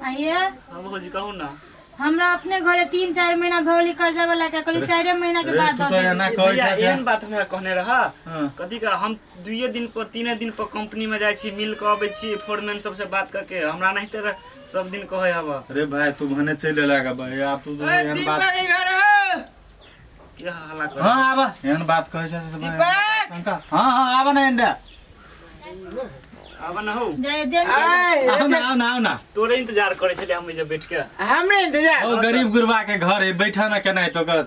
आइए। हाँ भौजी, कहू ना। हमरा अपने घरे 3-4 महीना भऽ गेलै कर्जा वाला के, कहली 4 महीना के रे, बाद तू दऽ तो देब। एना कहै भैया, छै एहन बात हमरा कहने रह। हाँ। कथी का हम 2 दिन पर 3 दिन पर कंपनी में जाइ छी, मिल के अबै छी, फोरमैन सबसे बात करके हमरा नहीं तेरा सब दिन कहै हब। अरे भाई, तू भने चलि एला गे भाई, आब तू तो एहन बात दीपक के घर हो। के हल्ला कर। हाँ आबा, एहन बात कहै छै से भाई, दीपक! शंका। हाँ हाँ आबा ना एंडा। आब न हो। जय जय। आय, आओ ना, आओ ना, आओ ना। तोरे इंतजार करे छले हम जे बैठ के। हमरे इंतजार? ओ गरीब गुरबा के घर है, बैठा ना केना तो कर।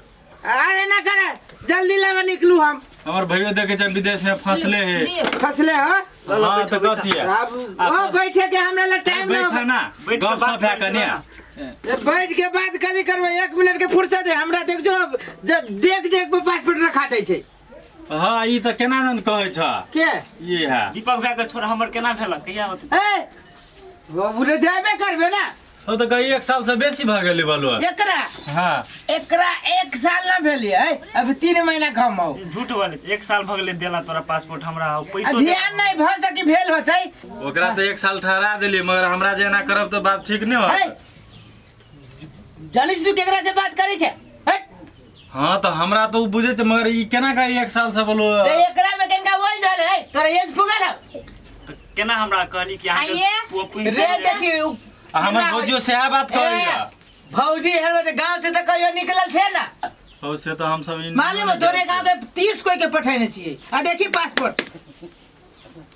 अरे ना करे, जल्दी लावा निकलू हम। हमर भैयो देखे छै विदेश में फंसले है। दियौ। फसले हो? ल, ल, हाँ बैठो, तो बैठो। कथी है? अब ओ बैठे के हमरा ला टाइम ना। बैठा ना। बैठ के गप बात सप है करै छी कने। ना। बैठ के बात कथी करबै? 1 मिनट के फुर्सत है हमरा? देख जो देख देख पे पासपोर्ट रखा दै छै। हाँ, ई तऽ केना जन कहै छ। के? ई है। दीपक भाई के छोड़, हमर केना भेल, कहिया होतै? ए वो बुले जाबे करबे ना। ओ तऽ कही 1 साल से बेसी भऽ गेलै बलुआ। एकरा? हाँ। एकरा 1 साल ना भेलिए है, अभी 3 महीना कम हो। झूठ बोले छै, 1 साल भऽ गेलै देला तोरा पासपोर्ट हमरा, आ पैसो ध्यान नहीं भऽ सकी भेल होतै। ओकरा तऽ 1 साल ठहरा देलियै, मगर हमरा जे एना करब तऽ बात ठीक नहि है होत। जानिस तू केकरा से बात करै छै? हट। हाँ तऽ हमरा तऽ ओ बुझै छै, मगर ई केना कही 1 साल से बोलू? रे, एकरा में कनिका बोल जल है, तोरा एज फुगल हौ। तऽ केना हमरा कहली कि अहाँके आइए। पैसा रे देखी आ हमर केना भौजियो सएह बात ए, कहैया। भौजी हर तऽ गांव से तऽ कहियो निकलल छै ना। हौ से तऽ हमसब ई मालूम है तोरे गांव के 30 कोई के पठेने छियै, आ देखी पासपोर्ट।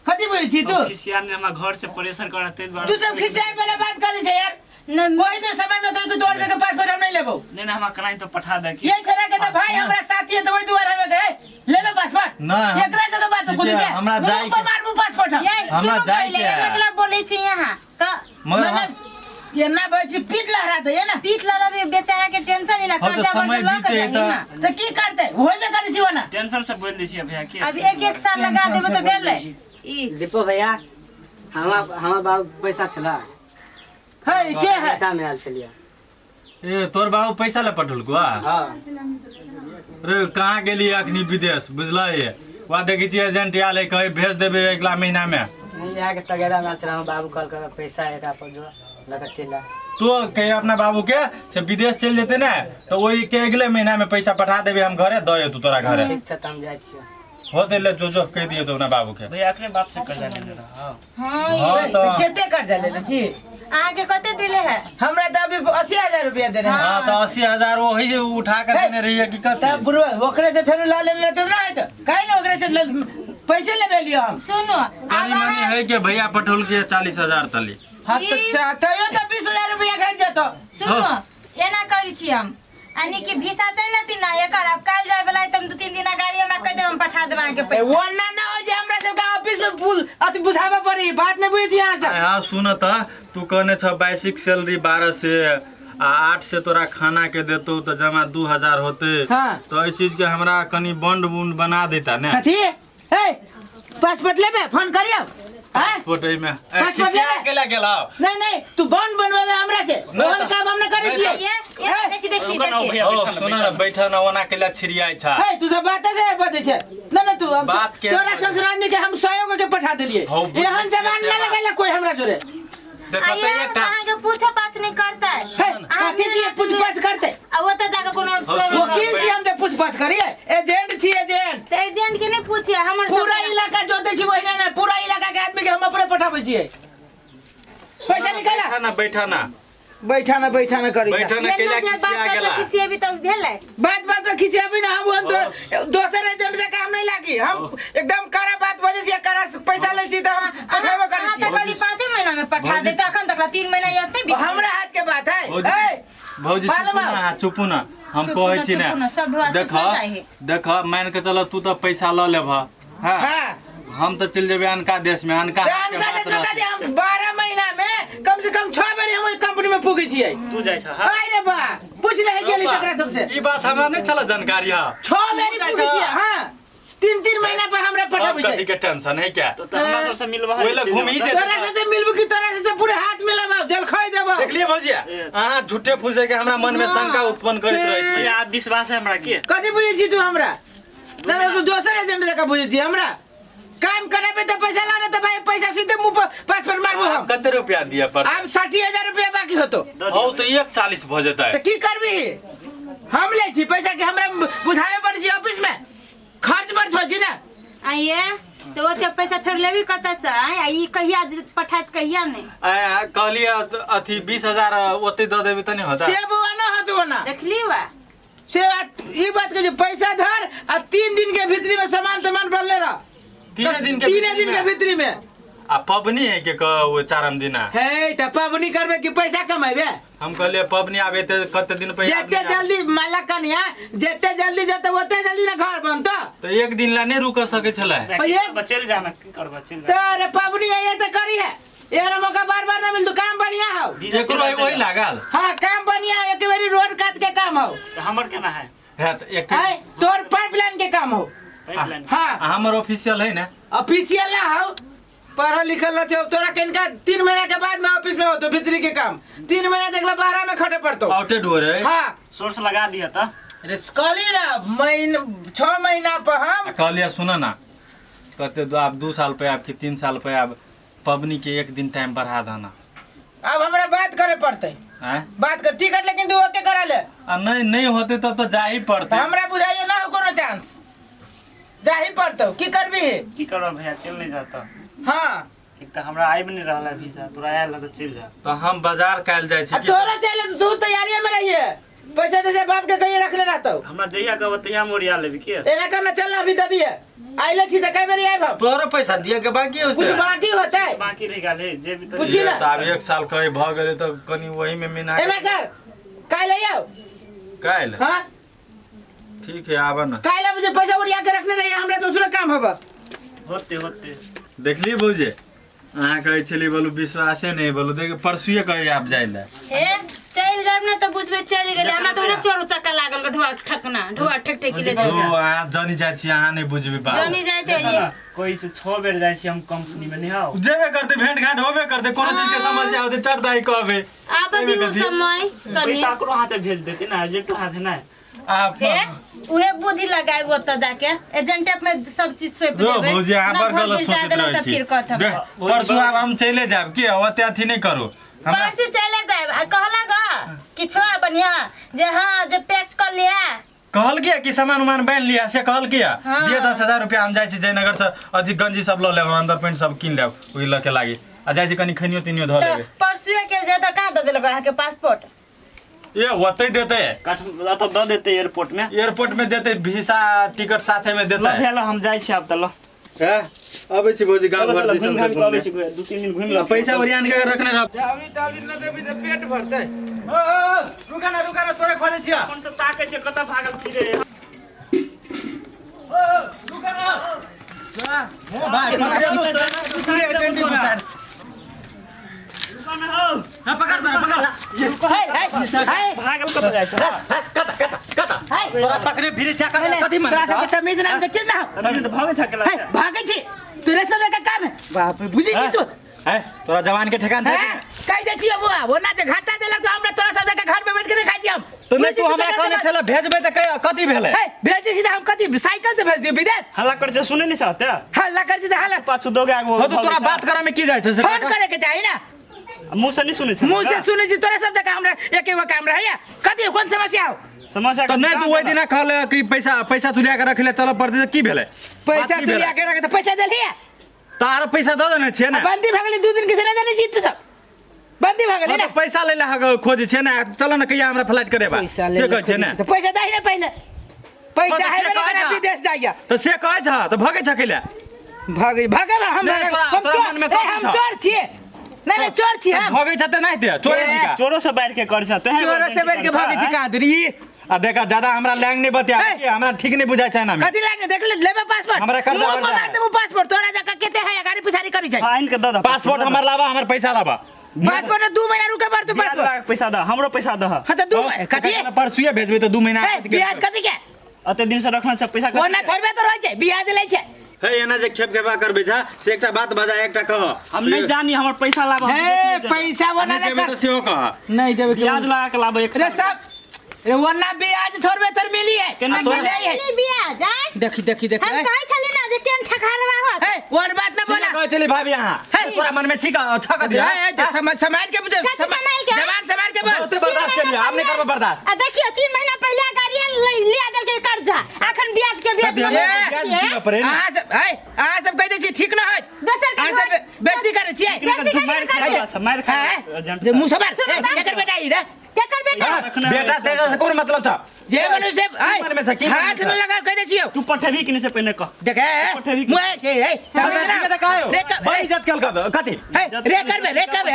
कथी बुझै छी तू? खिसियार ने हमरा घर से परेशान करत ताहि दुआरे। तू सब खिसियाए वाला बात करै छै यार। नहि। कोई तो समय में कोई तोड़ दे के पासपोर्ट हम नहीं लेबो। नहीं नहीं, हमरा कनाई तो पठा दे कि ये छोरा के तो भाई हमरा साथी है, तो वही दुआरे हमें गए लेबे पासपोर्ट। नहीं, एकरा जगह बात ठीक कुदी है, छै हमरा मुँह जाय पर के- मारबू पासपोर्ट हम। ये हमरा सुनू जाय पहिले, के है। मतलब बोलै छी यहाँ तऽ मगर मतलब ये ना बची पीत लहरा दे ये ना। पीठ लड़बे बेचारा के टेंशन ही ना। हाँ, तो कर्जा समय वर्जा लऽ के बीते जाही तऽ- ना। तो की करते होइबे करै छी ओना। टेंशन से बोल दै छियै भैया के। अभी 1-1 साल लगा देबै तऽ भेलै ई। दीपो भैया, हमा हमा बाबू पैसा छला। हे के है? नेता में आयल छलियै। ए तोर बाबू पैसा ले पठौलको? हाँ। रे कहाँ गेली अखनी विदेश बुझलही? वा देखै छियै एजेंट आयल है, कहै भेज देबै अगिला महीना में। नहीं, यहाँ के तगेदा में आयल छला। हमर बाबू कहलक पैसा एकरा पर जो लऽ कऽ चलि आ। तो कहे अपना बाबू के से विदेश चलि जेतै ने तऽ ओहि के अगले महीना में पैसा पठा देबै हम घरे दऽ एतौ तोरा घरे। ठीक छै, तऽ हम जाइ छियै। होतै ले जो जो कहि दियौ तो अपना बाबू के। भैया, अखने बाप से कर्जा लेने रह? हाँ। हाँ तऽ कते कर्जा लेने छी? अहाँके कते देले है? हमरा तऽ अभी 80,000 रुपया देने है। हाँ तऽ 80,000 वही जे उठा के देने रहियै की कथी? तब बुढ़वा ओकरे से फेर ला लेने रहते ना है तो काहे ना ओकरे से पैसे लेबे लियो हम। सुनू आब। कनी मनी अहाँ है के भैया पठौल के 40,000 तली। हाँ तो तैयो तो 20,000 रुपया घट जतो। सुनू, एना करै छी हम यानी कि भिसा चलि एती ना एकर, आब काल्हि जाय वाला है तऽ हम 2-3 दिना गाड़ी हमरा कहि देब, हम पठा देब अहाँके पैसा। वरना ना हो जे हमरा सबके ऑफिस में फूल अथी बुझाबे पड़ी बात नहीं बुझी अहाँ सब। हाँ सुन तऽ, तू कहने छ बेसिक सैलरी 12 से आ 8 से तोरा खाना के देतौ तऽ जमा 2000 होतै। हाँ। तऽ एहि चीज के हमरा कनी बॉन्ड बुंड बना देता ने। कथी? ए पासपोर्ट लेबे फोन करियो हैं? पासपोर्ट एहिमे पासपोर्ट खिसिया लेबै? केला गेलौ? नहीं नहीं, तू बॉन्ड बनवेबे हमरा से? नहीं ओहन तऽ- काम हम नहीं करै छियै। ये ये देखी देखी। रुको ना देखी। भैया। ओ बैठा ना, सुन बैठा ना, ना। बैठा ना, ओना केला छिड़ियाइ छ। हे तू सब बात से बजै छै ना ना तू हम बात के- तोरा संसद आदमी के हम सहयोग के पठा देलिए। हौ, बुझै एहन छियै जवान से ना बात। लगेला कोई हमरा जोरे। देखो तऽ आइए एकटा अहाँके पूछो पाछ नहि करतै। हे अहाँ कथी छियै पूछ पाछ करते? आ ओतऽ जाके कोनो सुन। वकील छी हम जे पूछ पाछ करिए? एजेंट छी एजेंट। तऽ एजेंट के नहि पूछिए हमर पूरा सबके- इलाका जोते छी ओहिना ने पूरा इलाका के आदमी के हम अपने पठाबै छियै। पैसा निकाला। बैठा ना, बैठा ना। बैठा ना, बैठा ना करै छै। बैठा ना, एना केला जे बात खिसिया करतै गेला। खिसिएबी तऽ भेलै। बात बात में खिसियाबी ना हम तो दोसर एजेंट से काम नहीं लागी। हम एकदम कड़ा बात बजै छियै, कड़ा पैसा लै छी तऽ हम पठेबो करै अहाँ तऽ छियै। कहली 5 महीना में पठा देते, अखन तक 3 महीना एते बीत गेल। हमरा हाथ के बात है। भौजी, ए भौजी मालूम चुपू है? ना, चुपू ना, हम चुपू कहै ना, छी ने। चुपू ना, सब भुआ देख सोचना चाही। देख, मान के चल तू तऽ पैसा लऽ लेबह। हाँ। हाँ। हम तऽ चलि जेबै अनका देश में, अनका तऽ हाथ के अनका बात देश में रहतै। कथी, हम 12 महीना में कम से कम 6 बेर हम ओहि कंपनी में पुगै छियै। तू जाइ छ? हाँ। अरे बा पूछ ले है गेली तकरा सबसे। ई बात हमरा नहि छल जानकारी। हाँ 6 बेर जाइ पुगै छह। छियै। हाँ, 3-3 महीना पर हमरा अब पठाबै कथी छै। के टेंशन है क्या? तो तऽ हमरा सबसे मिलबा ओहि लए घुमही जेतै। तोरा से मिलबू कि तोरा से पूरे हाथ मिलाबो जलखै देबो। देखलिए भौजिया, अहाँ झूठे फूसे के हमरा मन में शंका उत्पन्न करैत रहै छी। भैया, आब विश्वास है हमरा के? कथी बुझै छी तू हमरा? ना ना, तू दोसर एजेंट जकाँ बुझै छी हमरा। काम कराबे तो पैसा लाने तो भाई पैसा सीधे मुंह पर पासपोर्ट मारबो हम। कते रुपया दिए पर? आब 60,000 रुपया बाकी होतो। हौ तो 1.40 भ जेतै। तो की करबी? हम ले छी पैसा के हमरा बुझावे पड़ छी ऑफिस में खर्च बर्च हो छी ना। आइए तो ओते पैसा फेर लेबी कतऽ से? आँय, आ ई कहिया पठायत कहिया नहि? आय कहलिए अथी 20,000 ओते दऽ देबी त नहि होता। से बुआ ना होतो ना। देखली वा से बात ई बात के जो पैसा धर आ 3 दिन के भीतरी में सामान तमान बनले रह। 3 दिन के 3 दिन के भीतरी में। आ पबनी है के वो चारम दिना है त पबनी करबे कि पैसा कमेबे? हम कहलिए पबनी आबे ते कते दिन पैसा जते जल्दी माला कनिया जते जल्दी जते ओते जल्दी ना घर बनतो। तो एक दिन ला नहीं रुक सके छले। एक चल जाना की करबा चल जा। त अरे पबनी आये त करी है एहन मौका बार बार ना मिलतो। काम बढ़िया हो एकरो है वही लागल। हां काम बढ़िया एक बेरी रोड काट के काम हो। त हमर केना है? है त एक है तोर पाइपलाइन के काम हो। पाइपलाइन। हां हमर ऑफिशियल है ना? ऑफिशियल ना हो, पढ़ल लिखल ना छे। तोरा किनका 3 महीना के बाद में ऑफिस में हो तो भीतरी के काम 3 महीना देखला बाहर में खटे पड़तो। आउटेड हो रे। हां सोर्स लगा दिया त अरे कहली ना महीना 6 महीना पर हम कहलिया सुन ना कहते दो आप 2 साल पे आपकी 3 साल पे आप पबनी के एक दिन टाइम बढ़ा देना। अब हमरा बात करे पड़ते। हैं बात कर टिकट लेकिन तू ओके करा ले। आ नहीं नहीं होते तब तो जा ही पड़ते। हमरा बुझाइए ना हो कोनो चांस जा ही पड़तो। की करबी? की करब भैया चल नहीं जाता। हां एक त हमरा आइब नहीं रहल है वीजा, तोरा आयल त चल जा। तो हम बाजार काल जाय छी। तोरा चल तू तैयारी में रहिए पैसा दे बाप के कहीं रखने रहतो। हमरा जइया कहब तैया मोरिया लेबी के एना करना चलना अभी दे दिए आइले छी त कई बेरी आइब हम। तोरो पैसा दिए के बाकी हो कुछ बाकी होता है बाकी रह गेल है जे भी तो पूछी ना। त आब 1 साल कहे भ गेले त कनी वही में महीना एना कर काल आइयो काल। हां ठीक है आबा ना काल मुझे पैसा उड़िया के रखने रहिए हमरा दूसरा काम होबा। होते होते देखली भौजी अहाँ कहै छली बोलू विश्वासे नहीं बोलू देख परसुए कहे आप जाय ले। ए चल जाब ना त बुझबे चल गेले हमरा त ओने चोर चक्का लागल ग ढुआ ठकना ढुआ ठक ठक ले जाय। ओ अहाँ जानी जाय छी अहाँ नहीं बुझबी बात। जानी जाय ते ये कोई से 6 बेर जाय छी हम कंपनी में नहीं आओ जेबे करते भेंट घाट होबे करते कोनो चीज के समस्या होते चढ़ दाई कहबे आब दिउ समय कनी पैसा करो हाथे भेज देते ना एजेंट हाथे ना आप उहे बुद्धि लगाइब ओतऽ जाके एजेंट में सब चीज सौंप देबै। भौजी अहाँ बड़ गलत सोचैत रहै छी। परसू आब हम चले जायब के ओते अथी नहीं करू। परसू चले जायब आ कहला ग किछो बढ़िया जे हां जे पैक कर लिया कहल किया कि सामान उमान बान्हि लिया से कहल किया दिए 10,000 रुपया हम जाइ छी जयनगर से अथी गंजी सब लऽ लेब अंदर पेंट सब कीन लेब ओहि लऽ के लागी आ जाइ छी कनी खनियो तिनियो धऽ लेबै। परसुए के जे तऽ कहाँ दऽ देलक अहाँके पासपोर्ट? ए ओतै देतै काठ तऽ दऽ देतै एयरपोर्ट में। एयरपोर्ट में देतै वीसा टिकट साथे में देतै। ल भेल हम जाइ छी आब तऽ ल। हैं अबै छी भौजी गाँव घर दिसन से घूम अबै छी 2-3 दिन घुमि ल। पैसा ओरियान के रखने रह। दावरी तावरी न देबी तऽ पेट भरतै। रुका ना रुका ना तोरे खोले छिया। कोन से ताकै छै कतऽ भागल फिरे। रुका ना भाई पकड़ दे पकड़। हे भागल कतऽ जाइ छै? कत कत कत तोरा तकरे फिरे छा कथि मन तोरा सबके तमीज नाम के चीज ना हो। तमीज तऽ भागै छ अकेला। हे भागै छी तोरे सब के काम है बाप रे बुझी छी तू। है तोरा जवान के ठेकान है कहि दै छी बुआ वो ना जे घाटा देलक तो हमरा तोरा सब के घर में बैठ के नहीं खाइ छी हम। तो नहीं तू हमरा कहने छला भेजबे त कथि भेलै? हे भेजै छी त हम कथि साइकिल से भेज दियो विदेश? हल्ला कर छै सुनै नहीं चाहते हल्ला कर छी त हल्ला पाछू दोगे आगू हो तो तोरा बात करे में की जाइ छै से फोन करे के चाही ना। मुंह से नहीं सुनै छै। मुंह से सुनै छी तोरा सब के हमरा एक एगो काम रहैया कथि कोन समस्या हो? समस्या तो नहीं तू ओहि दिना कहले कि पैसा पैसा तू लिया के रख ले चल पड़ते की भेलै? पैसा तू लिया के रख त पैसा देलिए तार पैसा दऽ देने छियै ने। बंदी भगली 2 दिन के से नहीं जानै छी तू सब बंदी भगली ना। पैसा ले ले खोजे छियै ने चल ने कहिया हमरा फ्लाइट करेबा से कहै छियै ने। त पैसा दही ने पहिने पैसा है ने विदेश जाइया त से कहै छ त भगै छ कैला भगै भगै हम हम चोर छियै। नहीं नहीं चोर छी हम भगै छ त नहीं ते चोरे जी का चोरो से बैठ के कर छ ते चोरो से बैठ के भगै छी कहां दूरी। आ देखा ज्यादा हमरा लैंग नहीं बतिया कि हमरा ठीक नहीं बुझाय छै ना। कथि लैंग देख ले लेबे पासपोर्ट हमरा कर्जा मुंह पर मार देबो पासपोर्ट तोरा जका केते है गाड़ी पिछाड़ी करी छै। आइन के द पासपोर्ट हमर लाबा हमर पैसा लाबा। पासपोर्ट 2 महीना रुके पड़तो पासपोर्ट पैसा द हमरो पैसा द। हां त 2 कथि परसुए भेजबे त 2 महीना ब्याज कथि के अते दिन से रखना छै पैसा ओना थोड़बे त रहै छै ब्याज लै छै। हे एना जे खेप खेपा करबे छा से एकटा बात बजा एकटा कह हम नहीं जानी हमर पैसा लाबा। हे पैसा ओना ना कर सेहो कह नहीं देबे ब्याज लगा के लाबे रे सब रे ओना ब्याज थोड़बे तर मिली है केना मिले है ब्याज आय देखी देखी देखी हम कहै छली ना जे केन ठखारवा होत। ए वन बात ना बोला। कहै छली भाभी अहाँ हे। तोरा मन में छी छ कथी ए, ए, संभाल के बुझे। कथी संभाल के? जबान संभाल के बोल। बहुते बर्दाश्त केलियै, आब नहि करबै बर्दाश्त। आ देखियो 3 महीना पहिले गाड़ी लिया देलकै कर्जा, अखन ब्याज के ब्याज कथी हमरा ब्याज दिअ पड़े ने? अहाँ सब ए अहाँ सब कहि दै छी ठीक न होत। दोसर के अहाँ सब घर- बेइज्जती करै छियै। बेइज्जती मारि करै खाय वाला छै, मारि खाय हैं? एजेंट जे मुँह सबर सुनू ए, बात। केकर बेटा ई रे? केकर बेटा? रखने बेटा वाला तेरा से कोन मतलब था? जे मनुष्य ए, मन में छै, की मन में हाथ छै? न लगा कहि दै छियौ। तू पठेबी कि नहीं से पहिने कह। देख ए, पठेबी कि मुँह ए, ए, कथी में तऽ कहो? रे कर- बड़ी इज्जत केलक तऽ, कथी? ए, रे करबे, रे करबे, ए। ए,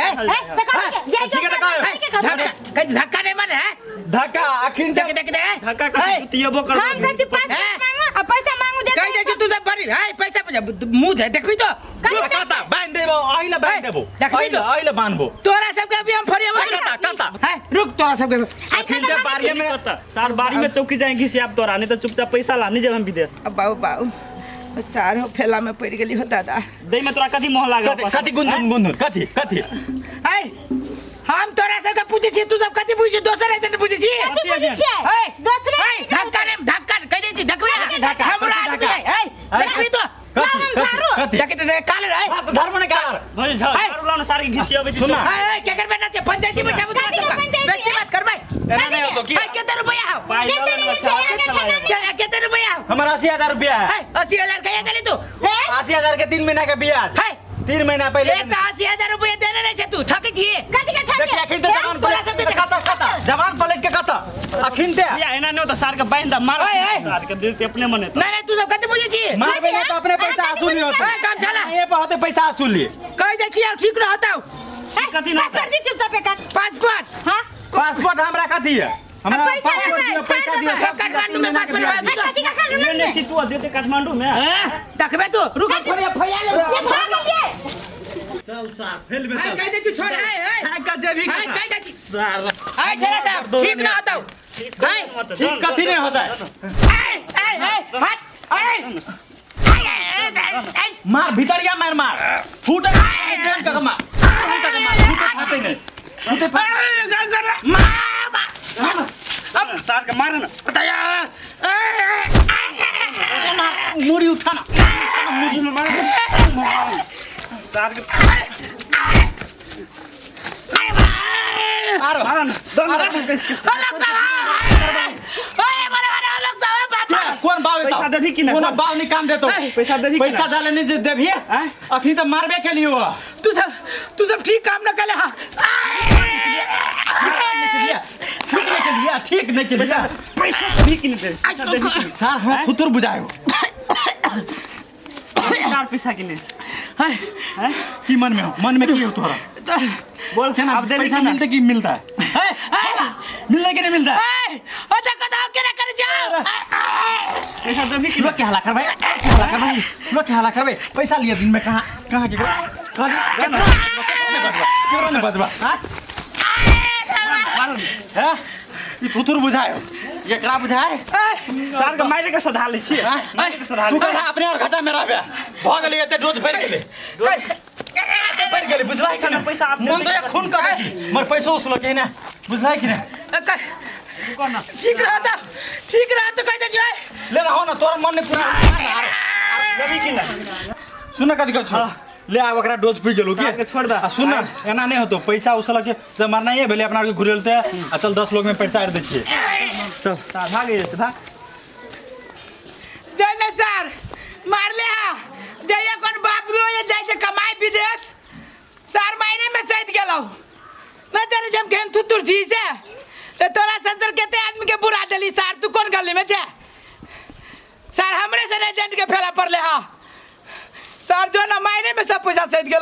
तऽ कथी के? जाय ठीक है तऽ कहो। कथी के कहू? धक्का कहि धक्का नहीं माने है। धक्का अखिन देख देख देख। धक्का कर जुतियबो कर। हम कहै छी 5 हैं? मांगू आ पैसा मांगू दे। कहि दै छी तू सब बड़ी ए पैसा पैसा मुँह दे देखबी तो। कता बान्हि देबो, अहिले बान्हि देबो। देखबी तो। अहिले बान्हबो। तोरा सबके अभी हम फरियाबो। कता कता है रुक तोरा सबके अखिन ते बारिये में सार बारी में चौकी जाए घिसी आप तोरा, नहीं तो चुपचाप पैसा ला नहीं जब हम विदेश। बाऊ बाऊ सार हो फेला में पड़ गेली हो दादा। दे में तोरा कथी मोह लागल? कथी कथी गुंधुन गुंधुन कथी कथी? ए हम तोरा सबके पूछै छी तू सब कथी पूछै छी? दोसर एजेंट पूछै छी? कथी पूछै छियै? ए, दोसरे ए, धक्का ने धक्का कहि दै छी धकबे धक्का, हमरा आदमी है ए देखबी तो। कथी कथी कथी? देखी तो देख काल रे। हाँ, तो धर्म ने कार। भाई झाड़ू लाओ ना सार के घिसी अबै छी। सुना। ए ए केकर बेटा छै? पंचायती में जाबू तोरा कथी के सबके। पंचायती, बेइज्जती ए? बात करबै। एना नहीं होतो की? ए केते रुपया हौ? पाइ लऽ केते लेने लेने छै, छै? आगे आगे चलायो। ठेकानी। केते रुपया हौ? हमारा 80,000 रुपया है। ए 80,000 कहिया देली तू? हैं? 80,000 के 3 महीना के ब्याज। है। 3 महीना पहले। एक तऽ 80,000 रुपया देने नहीं छै तू ठकै छी। कथी के ठके? देखिए अखिन ते जवान तोरा पलट सबके के कता कता जवान पलट के कता अखिन ते या एना नहीं होता सार के बांध दा मार। ओए, ओए। सार के दिल ते अपने मने नहीं नहीं तू सब कथी बुझै छी? मारबे नहीं तो अपने पैसा वसूल लियो। ए काम चला। ये पर होते पैसा वसूल लिए। कहि दै छी आब ठीक रहतौ। हैं? कथी ना पासपोर्ट दी चुपचाप एक। पासपोर्ट। हाँ? पासपोर्ट हमरा कथी है? हमरा पैसा पासपोर्ट लेबै, दियो, छोड़ पैसा दियो। देबै। सब काठमांडू में पासपोर्ट ब्याज। हैं, कथी के खालू लेने नहीं? छी तू देते काठमांडू में। हैं? देखबे तू रुक फरिया फरिया ले। ये भाग गेलियै। चल सार फेल में ए चल। कहि दै छी छोड़ ए ए। का जेबी ए कहि दै छी। सार ए छोड़ा साहब ठीक न होतौ। ठीक ठीक कथी नहीं होता है? ए ए ए हाथ ए ए ए ए मार भीतरिया मार मार फूट डेन का मार फूट का मार फूट खाते नहीं फूटे सार के मार ना। मुड़ी उठाना मुड़ी में मार सार के मारो मार ना दम कौन बाव पैसा देबही कि नहीं? कोनो बाव नहीं काम देतो। पैसा देबही कि पैसा डाले नहीं जे देबही आँय? अखनी तो मारबे के लिए हो। तू सब ठीक काम न कले। हां ठीक नहीं के लिए, ठीक नहीं के लिए, ठीक नहीं के लिए। पैसा देबही कि नहीं देबही? पैसा देबही कि नहीं? सार हम थुथुर बुझायो। सार पैसा कि नहीं? हैं? की मन में हो? मन में की हो तोरा? बोल क्या ना अब देबही पैसा कि ना? मिलता कि मिलता है? हैं? मिलता कि नहीं मिलता? ए ओ देखो तो केना कर जाओ। पैसा देबही कि लोग के हला करबै, के हला करबै, लोग के हला करबै। पैसा लिए दिन में कहाँ कहाँ के कहाँ केकरो नहीं बजबा, हाँ? हैं? ई थुथुर बुझायो, एकरा बुझाय। सार के मारि के सधा लै छियै। मारि के सधा तू लै। कहाँ अपने और घाटा में रहबे? भऽ गेलै एते डोज भरि गेलै। भरि गेलै, बुझलै कि नहि? पैसा अपने मन तो या खून करै छी। मगर पैसो उसलकै ने, बुझलै कि नहि? ठीक रहता ठीक रहता कहि दै छियै। ले ना हो ना तोरा मन नहि पूरा। देबही कि नहीं? सुन कथी कहै छौ? ले आब ओकरा डोज पुगि गेलौ सार के की? छोड़ दा। आ सुन ना, एना नहि होतौ, पैसा उसलके जब मरनाइए भेलै अपना आरके घुरेलतै आ चल 10 लोग में पैसा आरि दै छियै। चल सार भाग गेलै से भाग। जय सर मारले हा जइया कोन बाप गो ये जाइ छै कमाई विदेश सार महीने में सैद गेलौ न जाने जे हम केहन थुथुर छी से ते तोरा संसर केते आदमी के बुरा देली सार तू कोन गली में छै सार हमरे से एजेंट के फेला पड़ले हा सार जो ना महीने में सब पैसा सैद गेलौ।